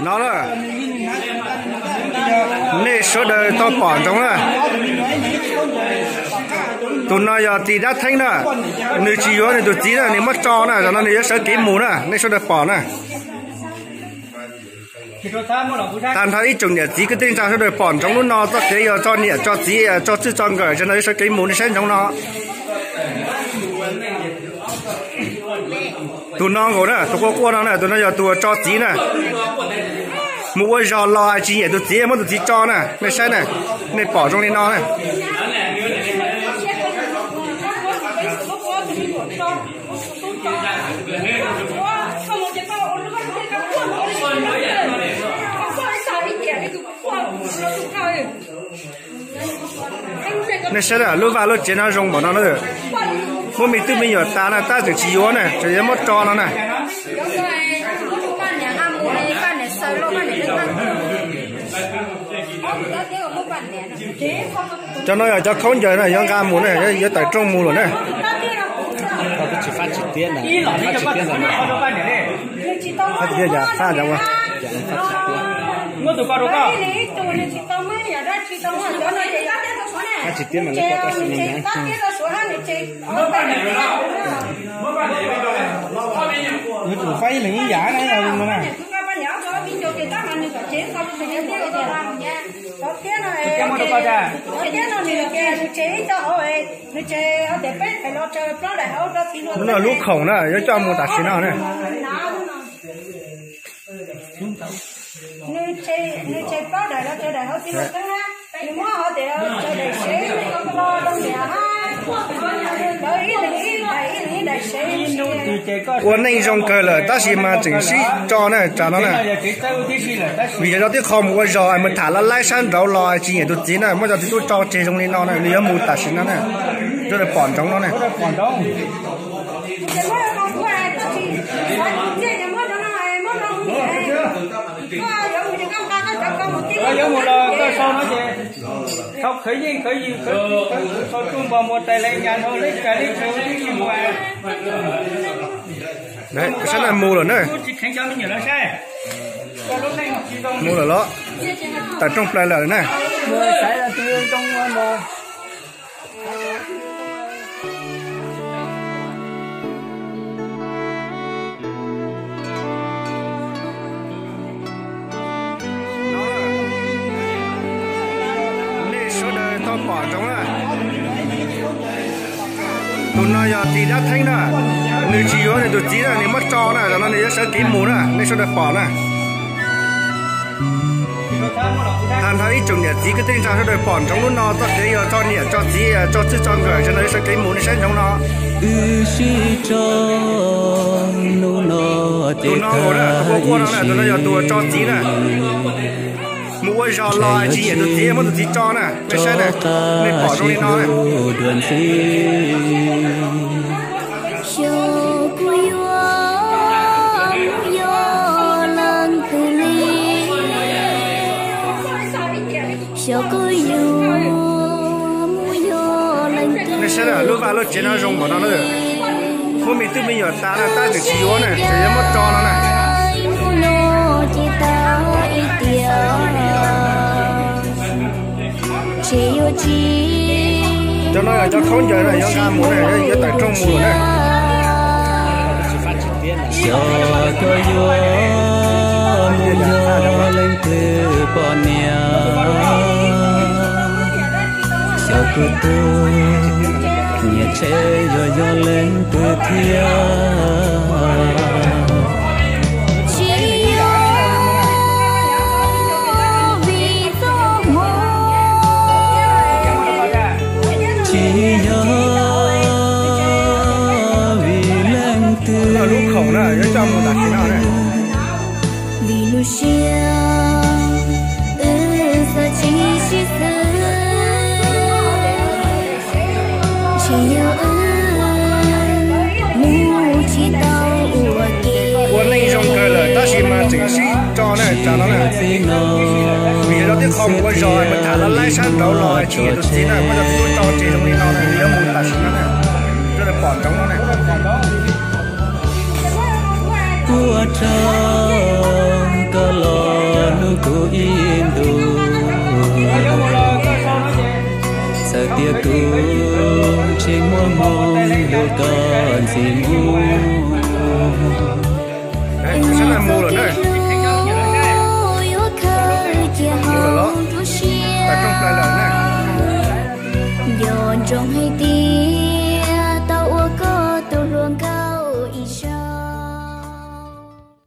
No na, nej sawv daws tau pom ntsoov na. Tus no yog tis dab theeb na, nws tsis yuav nws tus txiv na, nws muab tso na, tam no nws yuav sawv kev mus na, nej sawv daws pom na. Tag nrho ib tsoom niam txiv kwv tij neej tsa sawv daws pom ntsoov lub no, txoj kev yog tso niam tso txiv, tso txij tso nkawm, tam no yuav sawv kev mus, nej saib ntsoov no. Tus no nkaus na, tus quaj quaj no na, tus no yog tus tso txiv na. Mus ua zog los tsis nyiam tus txiv, muab tus txiv tso na, nej saib na, nej pom zoo li no na. Nej saib lub vaj lub tsev no zoo npaum no na, muab me tub me nyuam tas na, tab tseem tsis yuav na, tseem yuav muab tso no na. Cov no yog cov khaub ncaws na, yuav nqa mus na, yuav tawm rooj mus lawm na. Yuav tsum faib ib leeg ib yam na. Lub no lub khoom na, yuav coj mus tam sim no na. Ua neej zoo kawg lawm tab sis mas tseem sib tso na, tsam no na. Vim yog cov tib qho mus ua zog mus tham laj laib sab nraud los tsis nyiam tus txiv na, muab cov txiv tub tso tseg zoo li no na, nws yuav mus tam sim no na. Sawv daws pom ntsoov no na. Koj yuav mus los koj sau no ces txhob khwv yeej khwv yws khwv tub khwv tus, sau tub npog muag tais leej nyas no leb cai leb tsawv leb tsis muag. Sab na mus lawm na. Tsis kheev cov me nyuam no saib. Mus lawm los, tawm rooj plaws lawm na. Nej sawv daws tau pom ntsoov na. Tus no yog tis dab theeb na, nws tsis yuav nws tus txiv na, nws muab tso na, tam no nws yuav sawv kev mus na, nej sawv daws pom na. Tag nrho ib tsoom niam txiv kwv tij neej tsa sawv daws pom ntsoov lub no, txoj kev yog tso niam tso txiv, tso txij tso nkawm, tam no yuav sawv kev mus, nej saib ntsoov no. Wb sib tso hnub no ces, tus no nkaus na, tus quaj quaj no na, tus no yog tus tso txiv na. Mus ua zog los tsis nyiam tus txiv, muab tus txiv tso na, nej saib na, nej pom zoo li no na. Xyov kuv yuav mus yos leej twg li, xyov kuv yuav mus yos leej twg. Nej saib lub vaj lub tsev no zoo npaum no na, muab me tub me nyuam tas na, tab tseem tsis yuav na, tseem yuav muab tso no na. Hnub no ces tag ib tiam, ntshe yuav tsis, cov no yog cov khaub ncaws na, yuav nqa mus na, yuav tawm rooj mus lawm na. Xyov koj yuav mus yos leej twg poj niam, xyov kuv tus nyiam ntshe yuav yos leej twg thiab. Tsis yog vim txoj hmoo, tsis yog vim leej twg, vim lub siab wb txawm tsis sib xws. Tsis yog wb mus tsis tau ua ke. Ua neej zoo kawg lawm tab sis mas tseem sib tso na, tsam no na. Vim yog cov tib qho mus ua zog mus tham laj laib sab nraud los tsis nyiam tus txiv na, muab cov txiv tub tso tseg zoo li no na, nws yuav mus tam sim no na. Sawv daws pom ntsoov no na. Ua rau koj los Kuv ib ntus, txawm tias kuv tsis muaj hmoo hlub koj ntxiv mus. Yuav khaws cia hauv nruab siab, nco ntsoov hais